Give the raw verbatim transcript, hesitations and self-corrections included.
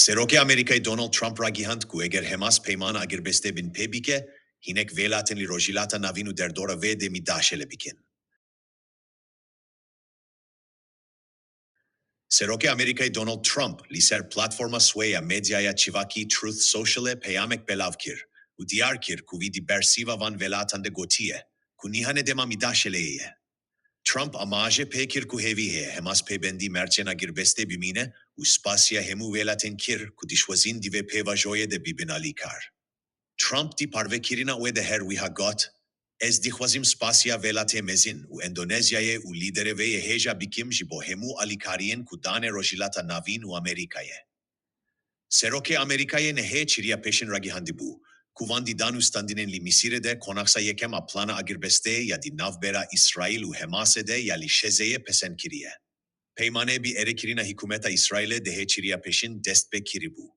Serokê Amerîkayê Donald Trump ragihand ku eger Hemas peymana agirbestê bin pê bike, hinek welatên li Rojhilata Navîn û derdora wê de midaxele bikin. Serokê Amerîkayê Donald Trump li ser platforma xwe ya medyaya civakî Truth Socialê peyamek belav kir û diyar kir ku wî di bersiva van welatan de gotiye ku nîha ne dema midaxeleyê ye. Trump amaje pê kir ku hêvî heye Hemas pêbendî mercên agirbestê bimîne û spasiya hemû welatên kir ku dişwazîn di vê pêvajoyê de bibin alîkar. Trump di parvekirina wê de her wiha got, Ez dixwazim spasiya Welatê Mezin û Endonezyayê û lîderê wê yê hêja bikim ji bo hemû alîkariyên ku dane Rojhilata Navîn û Amerîkayê. Serokê Amerîkayê nehê çiriya pêşîn ragihandibû ku van di danûstandinên li Misirê de konaxa yekem a plana agirbestê ya di navbera Îsraîl û Hemasê de ya li Xezeyê pesend kiriye. Peymanê bi erêkirina hikûmeta Îsraîlê dehê çiriya pêşîn dest pê kiribû.